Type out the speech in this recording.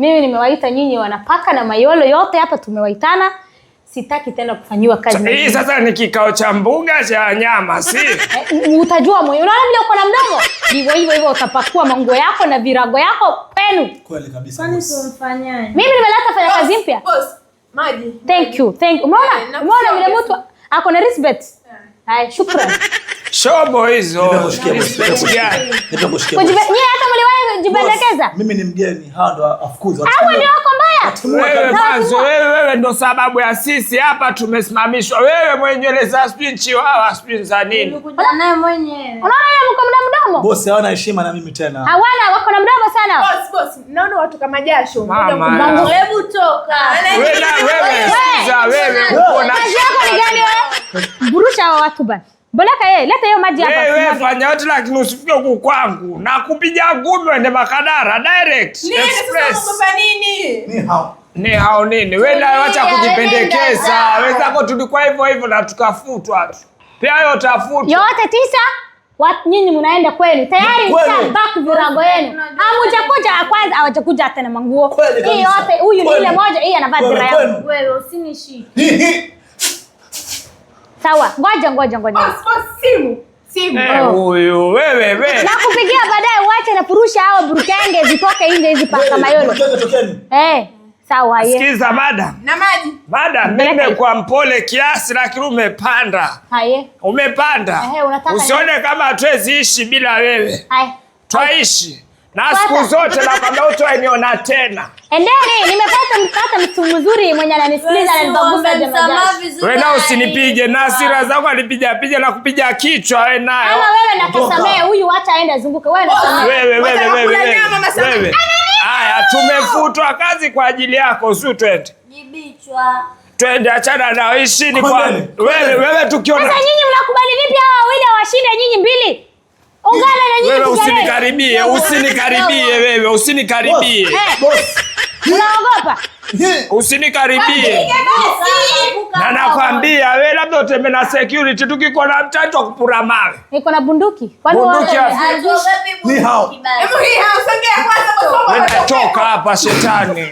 Mimi nimewaita nyinyi wanapaka na mayolo yote hapa tumewaitana. Sitaki tena kufanyiwa kazi na Hii nyinyi. sasa ni kikao cha mbuga cha wanyama, si? Eh, utajua mwenyewe. Unaona vile uko na mdomo? Ndivyo hivyo hivyo utapakua manguo yako na virago yako kwenu. Kweli kabisa, Kwani boss. tumfanyaje? Mimi nimeleta fanya kazi mpya. Boss, maji. Thank you. Thank you. Umeona? Eh, na Umeona vile kusikia. mtu ako na respect? Hai, shukran. Shobo hizo. Nipe kushikia, boss. Nipe Respect kushikia. gani? Nipe kushikia, boss. Nyie hata mliwahi kujipendekeza? Boss, mimi ni mgeni, hawa ndo afukuzi. Hawa ndio wako mbaya. Watimua Wewe kabisa. mwanzo, wewe ndo sababu ya sisi hapa tumesimamishwa. Wewe mwenye nywele za sijui chiwawa sijui za nini. Ulikuja naye mwenyewe. Unaona ile mko mna mdomo? Boss hawana heshima na mimi tena. Hawana, wako na mdomo sana. Boss, boss, naona watu kama jasho. Mama. Mangu. Hebu toka. Wewe wewe sikiza wewe uko na Kazi yako ni gani wewe? Burusha hawa watu bana. Boleka yeye, leta hiyo maji hapa. Wewe fanya yote lakini usifike huku kwangu. Na kupiga ngumi wende Makadara direct Nini sasa express. unaogopa nini? Ni hao. Ni hao nini? Wewe na wacha Tulia, kujipendekeza. nenda. Wenzako tulikuwa hivyo hivyo na tukafutwa tu. Pia wewe utafutwa. Yote tisa wat, nyinyi mnaenda kwenu tayari Kwenu. mshabaki virago yenu. Hamujakuja kwanza, hawajakuja hata na manguo. Kweli Hii kabisa. yote huyu ni Kwenu. ile moja, hii anavaa Kwenu, dira yangu. kwenu. Wewe usinishike. Hi, hi. Sawa, ngoja ngoja ngoja. Boss, boss, simu. Simu. Eh, huyu wewe wewe. Nakupigia baadaye, uache na furusha hao burukenge zitoke nje hizi paka mayolo. Tokeni, tokeni. Eh, sawa ye. Sikiza madam. Na maji. Madam, mimi nimekuwa mpole kiasi lakini umepanda. Haye. Umepanda. Ehe, unataka Usione kama hatuwezi ishi bila wewe. Hai. Twaishi. Na siku zote nakwambia utaniona tena. Endeni, nimepata mpata mtu mzuri mwenye ananisikiliza ananibagusa jamaa. Wewe na usinipige na hasira zako alipiga piga na kupiga kichwa wewe nayo. Kama wewe nakasamee huyu, acha aende azunguke. Wewe nasamee. Wewe wewe Wataka wewe kula wewe. nyama, masama. Wewe. Haya, tumefutwa kazi kwa ajili yako, si twende. Jibichwa. Twende, achana na ishini kwa Kwendeni, wewe wewe tukiona Sasa nyinyi mnakubali vipi hawa wawili hawashinde nyinyi mbili? Ungana na nyinyi wewe piganeni. usinikaribie, usinikaribie wewe, usinikaribie. Eh, Boss. unaogopa? Hi. Usinikaribie. Na nakwambia wewe labda utembee na security tukiko na mtatu wa kupura mawe. Niko na bunduki. Kwani Bunduki wewe- ya- Ni hao. Hebu hii house ongea kwanza boss wangu. Wewe toka hapa shetani.